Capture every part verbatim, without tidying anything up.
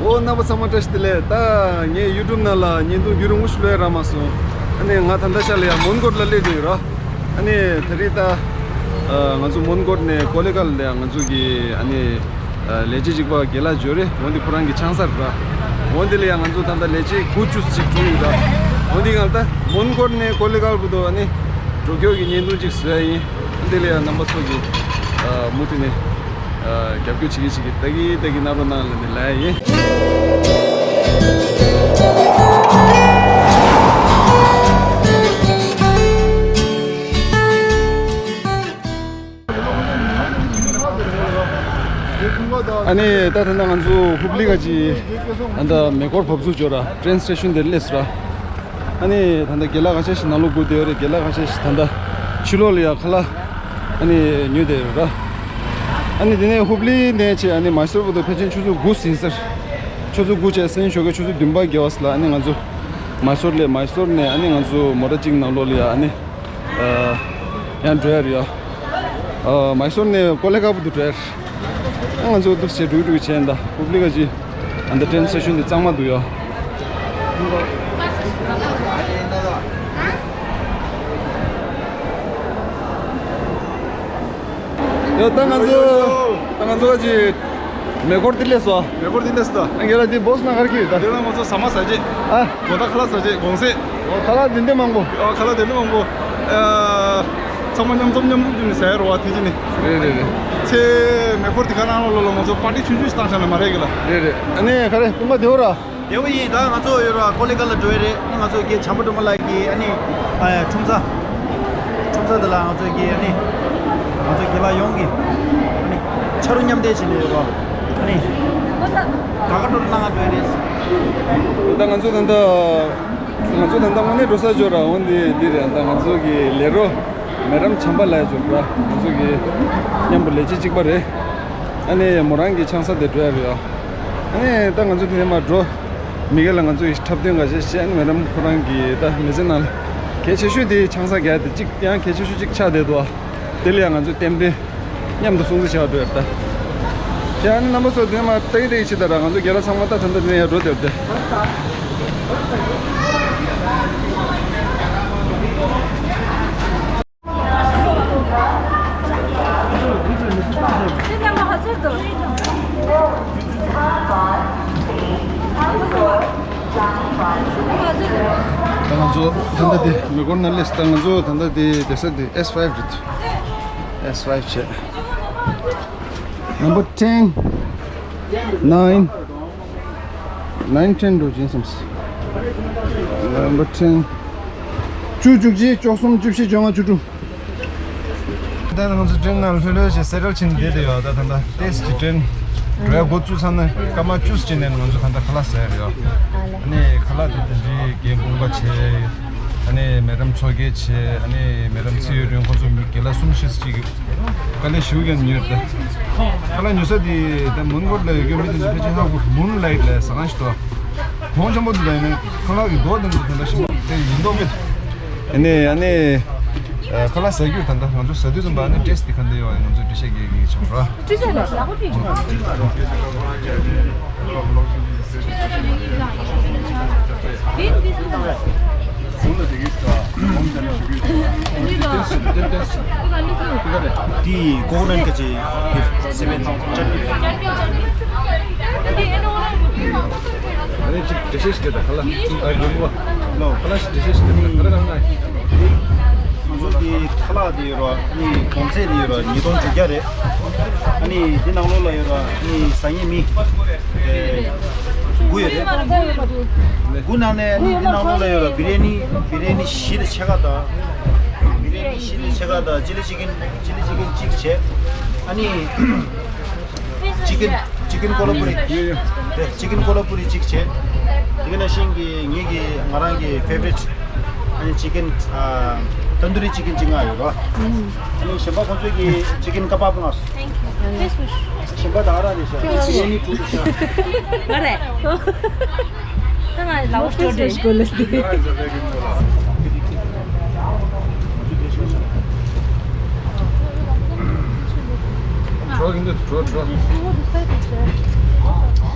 ཨོ་རྣམ་པ་ཚང་མ་བཀྲ་ཤིས་བདེ་ལེགས། ད་ངའི་ཡུ་ཊུབ་ནང་ལ་བརྙན་ཐུང་བརྒྱུད་རིམ་ངོ་ཤུ་ལོས་རག་མ་སོང་། ཨ་ནི་ང་ད་ལྟ་ཤར་ལ་ཡ་མོན་གྷོ་ལ་སླེབས་བསྡད་ཡོད་ར། ཨ་ནི་ད་རེས་ད་ང་ཚོ་མོན་གྷོ་ནས་ཀོ་ལེ་གྷལ་ལ་ཡ་ང་ཚོ་གི་ཨ་ནི་ལས་བྱེད་གཅིག་པ་རྒན་ལགས་འབྱོར་རེད། འོན་ཏེ་ཁོ་རང་གི་ཆང་ས་རེད་ར། འོན་ཏེ་ལ་ཡ་ང་ཚོ་ད་ལྟ་ལས་བྱེད་དགུ་བཅུ་ཅིག་བྱུང་ཡོད་ར། འོན་ཏེ་ང་ད་མོན་གྷོ་ནས་ཀོ་ལེ་གྷལ་བར་དུ་ཨ་ནི་འགྲོ་སྐྱོད་ཀྱི་བརྙན་ཐུང་ཅིག་བཟོ་ཡ་ཡིན། འོན་ཏེ་ལ་ཡ་རྣམ་པ་ཚོ་གི་མུ་མཐུད་ནས་རྒྱབ་སྐྱོར་བྱེད་ཀྱི་བྱེད་ཀྱི་ལྟ་གི་ལྟ་གི་གནང་རོགས་གནང་ལབ་ནས་ལབ་ཡ་ཡིན། ཨ་ནི་ད་ད་ལྟ་ང་ཚོ་ཧུབ་ལི་ག་ཅི་ཨ་ད་མེ་འཁོར་བབས་ཚུགས་འབྱོར་ར། ཊེན་སི་ཊེ་ཤོན་དེར་སླེབས་སོང་ར། ཨ་ནི་ད་ལྟ་རྒན་ལགས་ཁ་ཤས་ཤིག་ནང་ལོགས་སྒུག་བསྡད་ཡོད་རེད། རྒན་ལགས་ཁ་ཤས་ཤིག་ད་ལྟ་ཕྱི་ལོགས་ལ་ཡ་ཁ་ལག་ཨ་ནི་ཉོས་བསྡད་ཡོད་ར། ཨ་ནི་དེ་ནས་ཧུབ་ལི་ནས་བྱས་ཨ་ནི་མཱི་སོར་བར་དུ་ཕལ་ཆེར་ཆུ་ཚོད་དགུ་ཟིན་ཟེར། ཆུ་ཚོད་དགུ་བྱས་ཟིན་ཞོགས་ཀས་ཆུ་ཚོད་བདུན་པ་བརྒལ་བ་ལ་ཨ་ནི་ང་ཚོ་མཱི་སོར་ལ། མཱི་སོར་ནས་ཨ་ནི་ང་ཚོ་མོ་ཊ་གཅིག་ནང་ལོགས་ལ་ཡ་ཨ་ནི་ཡང་འགྲོ་ཡ་རེད་ཡ། མཱི་སོར་ནས་ཀོ་ལེ་གྷལ་བར་དུ་འགྲོ་ཡ་རེད། ང་ཚོ་འདུག་སེ་འགྲོ་གི་འགྲོ་གི་བྱས་ཡིན། ད་ཧུབ་ལི་ག་ཅི་ཨ་ད་ཊེན་སི་ཊེ་ཤོན་དེ་གཙང་མ་འདུག་ཡ། ཡ་ད་ང་ཚོ་ད་ང་ཚོ་ག་ཅི་མེ་འཁོར་དེ་སླེབས་སོང་། མེ་འཁོར་དེ་སླེབས་སོང་། ཨ་རྒན་ལགས་དེ་བོས་ན་ག་རེ་ཁྱེར་ཡོད་ད། དེ་ལ་ང་ཚོ་ཟ་མ་ཟ་རྗེས། ཨ། དགོང་དག་ཁ་ལག་ཟ་རྗེས་དགོང་ཟས། ཨོ་ཁ་ལག་དེ་འདྲ་མང་པོ། ཨ་ཁ་ལག་དེ་འདྲ་མང་པོ། ཨ། ཚང་མ་མཉམ་འཛོམས་མཉམ་འཛོམས་བྱས་ནས་ཟ་ཡ་རེད་བ་དེ་ཅི་ནི། རེད་རེད་རེད། ཚེ་མེ་འཁོར་དེ་ག་ནང་ལོགས་ལ་ང་ཚོ་པར་ཊི་ཆུང་ཆུང་ཞིག་བཏང་བཞག་ན་མ་རེད་གི་ལ། རེད་རེད། ཨ་ནི་ག་རེ་རྐུན་མ་བདེ་པོ་ར། བདེ་པོ་ཡིན། ད་ང་ཚོ་ཡོད་ར་ཀོ་ལེ་གྷལ་ལ་འགྲོ་ཡ་རེད། ཨ་ནི་ང་ཚོ་རྒན་བྱམས་པ་སྒྲོལ་མ་ལགས་ཀྱིས་ཨ་ནི་ཨ་ཁྲོམ་ས་ཁྲོམ་ས་དེ་ལ་ང་ཚོ་གི་ཨ་ནི་ང་ཚོ་རྒན་ལགས་ཡོངས་ཀྱིས་ཨ་ནི་ཕྱག་རོགས་མཉམ་འདེགས་བྱས་ནས་ཡོད་ར། ཨ་ནི་དགའ་དགའ་སྤྲོ་སྤྲོ་གནང་ག་འགྲོ་ཡ་རེད། ད་ང་ཚོ་ད་ལྟ་ང་ཚོ་ད་ལྟ་དངོས་གནས་འགྲོ་ས་འབྱོར་ར། འོན་ཏེ་འདི་རེད། ད་ང་ཚོ་གི་ལས་རོགས་མེ་ཌམ་བྱམས་པ་ལགས་འབྱོར་ར། ང་ཚོ་གི་མཉམ་པོ་ལས་བྱེད་གཅིག་པ་རེད། ཨ་ནི་མོ་རང་གི་ཆང་ས་དེ་འགྲོ་ཡ་རེད་ཨ། ཨ་ནི་ད་ང་ཚོ་དེ་ནས་མར་འགྲོ། མི་སྒེར་ལ་ང་ཚོ་ཡི་འཁྲབ་སྟོན་འགའ་ཤས་བྱས། ཨ་ནི་མེ་ཌམ་ཁོ་རང་གི་ད་མི་ཚེ་ནང་ལ་གལ་ཆེ་ཤོས་དེ་ཆང་ས་རྒྱག་དེ་གཅིག་ཡང་གལ་ཆེ་ཤོས་གཅིག་ཆགས་བསྡད་འདུག་ཨ། དེ་ལ་ཡང་ང་ཚོ་རྟེན་འབྲེལ་མཉམ་དུ་སྲུང་བརྩི་བྱ་བ་འགྲོ་ཡ་རེད་ད། ཡ་ཨ་ནི་རྣམ་པ་ཚོ་དེ་ནས་མར་ལྟ་ཡི་ལྟ་ཡི་བྱེད་ད་ར། ང་ཚོ་རྒན་ལགས་ཚང་མ་ད་ད་ལྟ་དེ་ནས་ཡར་འགྲོ་བསྡད་ཡོད་དེ། ད་ང་ཚོ་ད་ལྟ་དེ་མེ་འཁོར་ནང་སླེབས། ད་ང་ཚོ་ད་ལྟ་དེ་བསྡད་ས་དེ་ཨེས་ཕའིབ་རེད། ཨེས་ཕའིབ་བྱས། Number ten, nine, nine ten འགྲོ་གི་ཡིན་བསམས། Number ten. བཅུ། བཅུ་གཅིག། བཅུ་གསུམ། བཅུ་བཞི། བཅོ་ལྔ། བཅུ་དྲུག་ད་ང་ཚོ་ཊེན་ནང་ལྷོད་ལྷོད་བྱས་སེ་ཊལ་བྱས་ནས་བསྡད་བསྡད་ཡོད། ད་ད་ལྟ་ཏོག་ཙམ་གྱི་ཊེན་འགྲོ་ཡ་འགོ་བཙུགས་ཚར་ནས་སྐར་མ་བཅུ་ཙམ་ནས་ང་ཚོ་ད་ལྟ་ཁ་ལག་ཟ་ཡ་རེད་ཡོད། ཨ་ནི་ཁ་ལག་དེ་དེ་འདྲའི་རྒན་དགུན་ཁ་བྱས། ཨ་ནི་མེ་ཌམ་མཚོ་རྒྱལ་བྱས། ཨ་ནི་མེ་ཌམ་ཚེ་ཡུལ་རིང་། ཁོང་ཚོ་མི་རྒན་ལགས་གསུམ་བཞི་ཙམ་ཅིག་དཀའ་ལས་ཞེ་པོ་ཀྱང་མྱངས་ཡོད་རེད། ཁ་ལག་ཉོ་ས་དེ་ད་མོན་གྷོ་ལ་ཡོད་མཁན་མི་དེ་ཚོ་ཕལ་ཆེར་ཧ་གོ། Moonlight ལབ་ཟ་ཁང་ཞིག་འདུག་གོང་ཆེན་པོ་དེ་ལ་ཡིན་ན་ཁ་ལག་གི་མདོག་དེ་ཚོ་དེ་འདྲ་ཞིག་མ་རེད། ཡིན་མདོག་མེད། ཨ་ནི་ཨ་ནི་ཨ། ཁ་ལག་ཟ་རྒྱུ་ད་ལྟ་ང་ཚོ་ཟ་དུས་ཙམ་པ་ཨ་ནི་ཊེ་སི་ཊི་དེ་ག་འདྲ་ཡོད་ང་ཚོ་འགྲེལ་བཤད་རྒྱག་གི་ཆོག་ར། དེ་ཀོ་ཀོ་ནཊ་ག་ཅི་སེ་བེན། ཨ་ནི་ཅིག་འགྲེལ་བཤད་ཞིག་རྒྱག་དང་ཁ་ལག་ཨ་དགོན་པ་ལོ་ཁ་ལག་ཞིག་འགྲེལ་བཤད་ཞིག་རྒྱག་དང་ཁ་ལག་ཁ་ལག་ང་ཚོ་གི་ཁ་ལག་དེ་ཡོད་ར། ཨ་ནི་གོང་ཚད་དེ་ཡོད་ར། ཉིས་སྟོང་བཅོ་བརྒྱད་རེད། ཨ་ནི་དེ་ནང་ལོགས་ལ་ཡོད་ར། ཨ་ནི་ཟ་མཁན་མི་དགུ་ཡོད་རེད། དགུ་ནང་ནས་ཨ་ནི་དེ་ནང་ལོགས་ལ་ཡོད་ར། བི་རི་ཡ་ནི་བི་རི་ཡ་ནི་བཞི་དང་ཕྱེད་ཀ་དང་། བི་རི་ཡ་ནི་བཞི་དང་ཕྱེད་ཀ་དང་ཅི་ལི་ཅི་ཀེན། ཅི་ལི་ཅི་ཀེན་གཅིག་བྱས། ཨ་ནི་ཅི་ཀེན། ཅི་ཀེན་ཀོ་ལ་པུ་རི། དེ་ཅི་ཀེན་ཀོ་ལ་པུ་རི་གཅིག་བྱས། དེ་ག་ནང་བཞིན་གྱི་ངེད་ཀྱི་ང་རང་གི་ཕེ་ཝ་རིཊ་ཨ་ནི་ཅི་ཀེན་ཨ་ཏན་དུ་རི་ཅི་ཀེན་གཅིག་མངགས་ཡོད་ར། ཨ་ནི་གཞན་པ་ཁོང་ཚོས་ཀྱི་ཅི་ཀེན་ཀ་བབ་མངགས་སོང་། གཞན་པ་ད་ག་རང་རེད་ཤག་བི་རི་ཡ་ནི་དྲུག་རེད་ཤག་ང་རེད། ད་ང་ལའོ་སྟོད་རེད། གྲོགས་ཡིན་འདུག་གྲོགས་གྲོགས།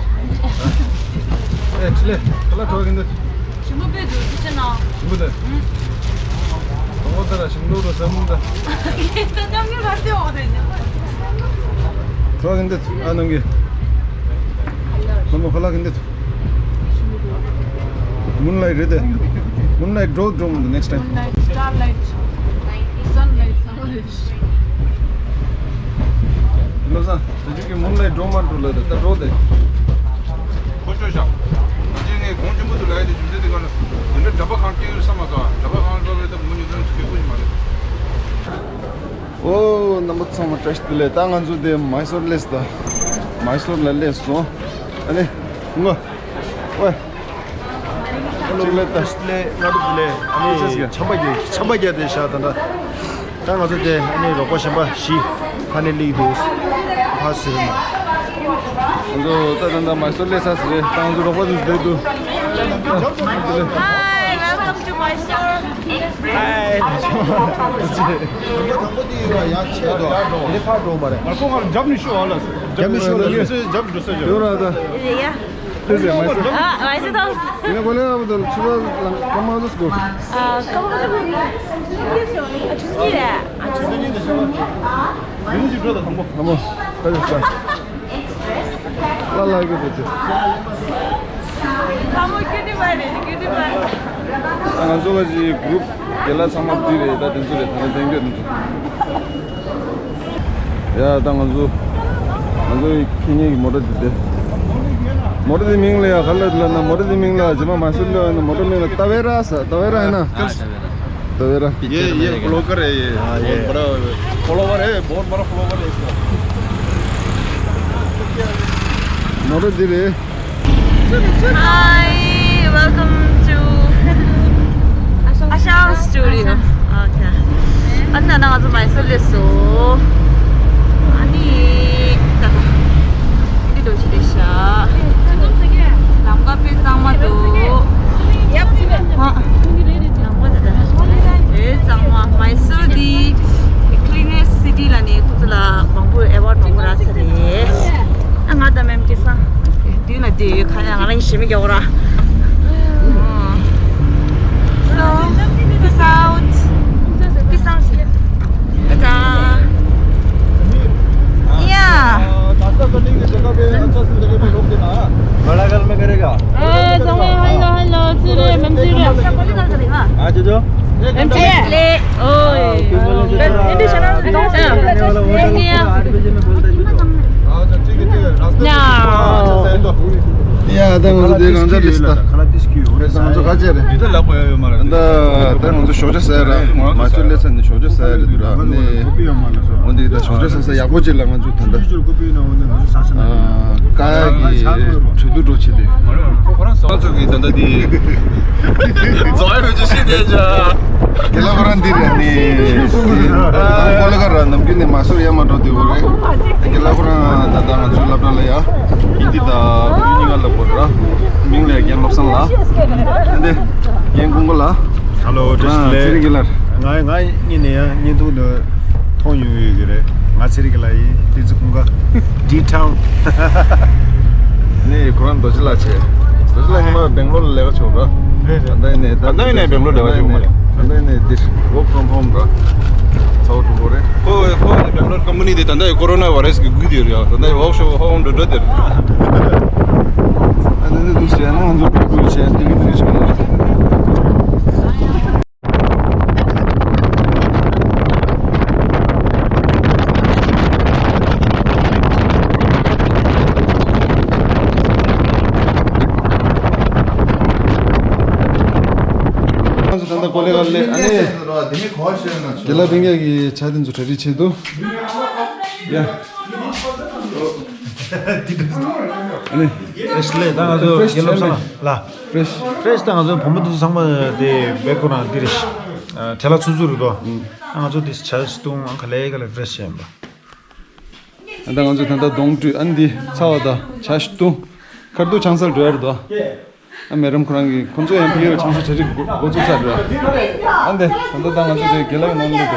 ཁ་ལག་གྲོགས་ཀྱི་འདུག་ཞིམ་པོ་དཔེ་འདུག་ཅི་ཆེ་ན། ཞིམ་པོ་འདུག་དང་པོ་ད་ར་ཞིམ་འདུག་རོ་ཟ་མུ་ད། ད་ཀྱང་མི་བར་དེ་འོ་རེད་ཉམས་པ། གྲོགས་ཀྱི་འདུག་ཨ་ནང་གི་ལྷ་མོ་ཁ་ལག་གི་འདུག Moonlight རེད་དེ། Moonlight འགྲོ་འགྲོ་མི་འདུག next time. Moonlight, starlight, sunlight, sunlight. བློ་བཟང་། ད་ཅིག་གི་མུན་ལ་འགྲོ་མ་འགྲོ་ལ་ད་ད་འགྲོ་དེ། ཁོ་ཆོས་ཤག་ཅི་ངས་གོང་ཆེན་པོ་དུ་ལ་ཡ་དེ་རྒྱུ་མཚན་དེ་ག་ལ་དེ་འདྲ་འདྲ་པ་གང་སྐྱེ་ཡོད་བསམ་མ་སོང་། འདྲ་པ་གང་འགྲོ་རེད་ད་མུ་ཉུ་ཚང་ཅི་སྐྱེ་དགོས་ཀྱི་མ་རེད། ཨོ་རྣམ་པ་ཚང་མ་བཀྲ་ཤིས་བདེ་ལེགས། ད་ང་ཚོ་དེ་མའི་སོར་སླེབས་ད། མའི་སོར་ལ་སླེབས་སོང་། ཨ་ནི་ངོ་ཝེ། ཅིག་ལེ་ད། ལེ་ང་རུ་ལེ། ཨ་ནི་ཆམ་པ་རྒྱག་ཆམ་པ་རྒྱག་དེ་ཤ་ད་ད། ད་ང་ཚོ་དེ་ཨ་ནི་རོགས་པ་གཞན་པ་བཞི་ཕ་ནས་སླེབས་འདུག་ཕ་ཟེར་མ། ང་ཚོ་ད་ད་ད་མའི་སོར་སླེབས་ས་ཟེར་རེད། ད་ང་ཚོ་རོགས་པ་དེ་བསྡད་འདུག Hi, welcome to Mysore. Hi. དང་པོ་དེ་ཡོད་ཡ་ཆེ་དོ། འདི་ཕར་འགྲོ་མ་རེད། ང་ཁོ་ང་རྒྱབ་ནས་ཤོག་ཨ་ལ། རྒྱབ་ནས་ཤོག་ལ་ཤོག་རྒྱབ་འགྲོ་ས་རྒྱབ། ཡོད་ར་ད། ཡ། This is Mysore. Ah, Mysore. This is Mysore. This is Mysore. Ah, come on. Come on. Come on. ལ་ལ་གི་དེ་དེ། ང་ཚོ་ག་ཅིག་གུ་རུབ་རྒན་ལགས་ཚང་མ་འདི་རེད། ད་དེ་ཚོ་རེད། ད་ནི་གདན་གྱོད་དེ་ཚོ། ཡ་ད་ང་ཚོ་ང་ཚོ་ཁྱེད་གཉིས་ཀྱི་མོ་ཊ་འདི་དེ། མོ་ཊ་འདི་མིང་ལ་ཡ་ག་ལ་ལ་ན་མོ་ཊ་འདི་མིང་ལ་རྗེས་མ་མ་སུ་ལ་ཡ་ན་མོ་ཊ་མིང་ལ་ཏ་ཝེ་ར་ས་ཏ་ཝེ་ར་ཡིན་ན། ཏ་ཝེ་ར། ये ये ब्लॉगर है ये। बहुत बड़ा फॉलोवर है। बहुत बड़ा फॉलोवर है इसका। མོ་ཊ་འདི་རེད། Hi, welcome to Ashang Studio. Okay. ཨ་ནི་ན་ང་ཚོ་མའི་སོར་སླེབས་སོང་། ཨ་ནི་ད་ལྟ་འདི་འགྲོ་ཆེད་རེད་ཤག་ལམ་ཁ་དཔེ་གཙང་མ་འདུག་ཨ། ལམ་ཁ་ད་ལྟ་ཨེ་གཙང་མ། མའི་སོར་འདི་cleanest city ལ་ནི་ཁོ་ཚོ་ལ་མང་པོ་award མང་པོ་རག་ཚར་རེད། ཨ་ང་དང་མེམ་སྐལ་བཟང་། དུས་ན་དེ་ཁ་ཡ་ང་རང་ཞེ་མི་རྒྱག་གོ་ར། So, peace out. Peace out. Ta-ta. Yeah. बड़ा घर में करेगा। हाँ, जमा, हेलो, हेलो, चिरे, मैम चिरे। हाँ, जो, जो। मैम चिरे। ले। ओए। हाँ, क्यों बोले, जो, हाँ, ये भी सुना, हाँ, आठ बजे में बोलता है, जो, जो। हाँ, तो ठीक है, ठीक है। रास्ते में, हाँ, अच्छा, सही तो। ཡ་ད་ང་ཚོ་དེ་རང་འཇགས་ལིས་ད། ཁ་ལག་ཏིས་ཀྱི་ཡོད་རེད། ད་ང་ཚོ་ག་ཅེ་རེད། འདི་ད་ལག་པ་ཡོད་ཡོད་མ་རེད། ད་ད་ང་ཚོ་ཞོགས་ཇ་ཟ་ཡ་ར། མ་ཚོད་ལས་ས་ནས་ཞོགས་ཇ་ཟ་ཡ་རེད་འདུག་ར། ནས་འོ་འདི་ད་ཞོགས་ཇ་ཟ་ས་ཡག་པོ་ཅིག་ལ་ང་ཚོ་ད་ད་ཀ་ཡ་གི་གྲོས་བསྡུར་འགྲོ་ཆེད་དེ། ང་ཚོ་གི་ད་ད་དེ་རྫོགས་ཡ་རོལ་ཅི་ཤེས་དེ་ཇ། དེ་ལ་ཁོ་རང་འདི་རེད་ནི། ཨ་ཀོ་ལ་ག་ར་ནམ་རྒྱུན་ནས་མ་སུར་ཡ་མ་འགྲོ་དེ་བོ་རེད། དེ་ལ་ཁོ་རང་ད་ད་ང་ཚོའི་སློབ་གྲྭ་ལ་ཡ་ཧིན་དི་ད་བོད་ཡིག་གཉིས་ཀ་ལ་བོད་ར། མིང་ལ་རྒན་བློ་བཟང་ལགས། ཨ་འདི་རྒན་ཀུན་དགའ་ལགས། ཧ་ལོ། བཀྲ་ཤིས་བདེ་ལེགས། ཚེ་རིང་གི་ལར། ང་ང་གཉིས་ནས་ཡང་བརྙན་ཐུང་འདི་མཐོང་ཡོང་ཡོད་ཀྱི་རེད། ང་ཚེ་རིང་གི་ལ་ཡིན། བསྟན་འཛིན་ཀུན་དགའ། D Town། ནི་ཁོ་རང་རྡོ་རྗེ་ལགས་བྱས། རྡོ་རྗེ་ལགས་ཉི་མ་སྦེང་ལོར་ལ་ལས་ཀ་བྱེད་ར། རེད་རེད། ད་ལྟ་ཡིན་ནས་ད་ལྟ་ཡིན་ནས་སྦེང་ལོར་ལས་ཀ་བྱེད་མ་རེད། ད་ལྟ་ཡིན་ནས་འདིར་work from home ར། ཚ་བོ་གྲུ་བོ་རེད། ཁོ་ཁོ་སྦེང་ལོར་ཀམ་པ་ནི་དེ་ད་ལྟ་ཡི་ཀོ་རོ་ན་བྷ་རེ་སི་གི་འགུལ་དེ་རེད་ཡ། ད་ལྟ་ཡི་work from home འགྲོ་འགྲོ་དེ་རེད། ཨ་ནི་འདི་འདུག་ཟེར་ན་ང་ཚོ་འགྲོ་འགྲོ་བྱས་ཏིང་ཏིང་ཞིག་ལ། ང་ཚོ་ད་ལྟ་ཀོ་ལེ་ག་ལ་སླེབས། ཨ་ནི། དགེ་ལགས་ཕན་རྒྱལ་གྱི་ཇ་དེ་ཚོ་གྲ་སྒྲིག་བྱས་འདུག་ཡ། ཨ་ནི། ཕེ་རེ་ཤི་ལེ། ད་ང་ཚོ་ཕེ་རེ་ཤི་དགེ་སློབ་ཚང་ལ། ཕེ་རེ་ཤི། ཕེ་རེ་ཤི་ད་ང་ཚོ་བུ་མོ་དེ་ཚོ་ཚང་མ་དེ་བེ་ཁོ་རང་འདི་རེད། བྲེལ་བ་ཚུབ་ཚུབ་རེད་དོ། ང་ཚོ་དེ་ཇ་ཞིག་བཏུང་ཨང་ཁ་ལེ་ག་ལེ་ཕེ་རེ་ཤི་བྱས་ཡིན་པ། ཨ་ད་ང་ཚོ་ད་ལྟ་གདོང་བཀྲུས། ཨ་འདི་ཚ་བ་དང་ཇ་ཞིག་བཏུང་། ཁར་དུ་ཆང་སར་འགྲོ་ཡ་རེད་དོ། ཨ་མེ་རམ་ཁོ་རང་གིས་ཁོ་ཚོ་ཡང་ཕ་གིར་ཆང་ས་གྲ་སྒྲིག་འགོ་འགོ་བཙུགས་ཚར་འགྲོ། ཨ་འདི་ད་ལྟ་ད་ང་ཚོ་དེ་དགེ་ལགས་ནང་སླེབས་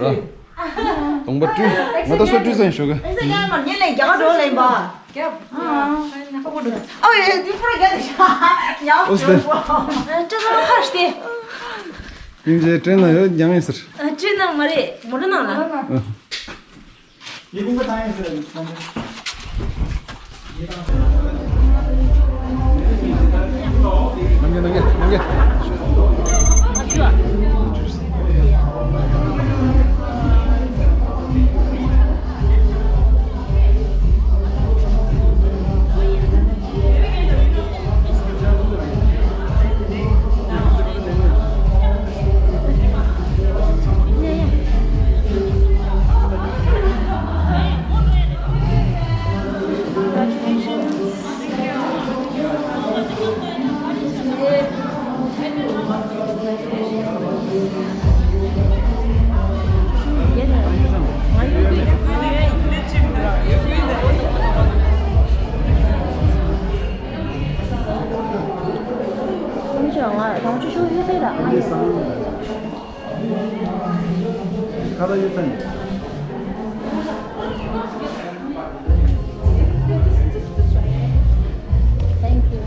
འདུག་ར། གདོང་པ་བཀྲུས། ང་ད་སོ་བཀྲུས་ཙམ་ཞོག་གི། ཨེ་ས་ཡར་མར་ཉིན་ལས་རྒྱ་གར་འགྲོ་ལེན་པ། རྒྱབ། ཨ་ཨ་ཁ་པོ་འགྲོ། ཨ་ཡེ་དེ་པུ་ར་རྒྱ་དེ་ཤ། ཉག་ཨོ་སི་ཏེ། ཨ་ཅོ་ན་ཁ་ཤྟེ། སྙིང་རྗེ། ཊེན་ནང་ཡོད། རྒྱང་ཡིན་ཟེར། ཨ་ཊེན་ནང་མ་རེད། མོ་ཊ་ནང་ལ། ཨ། Thank you.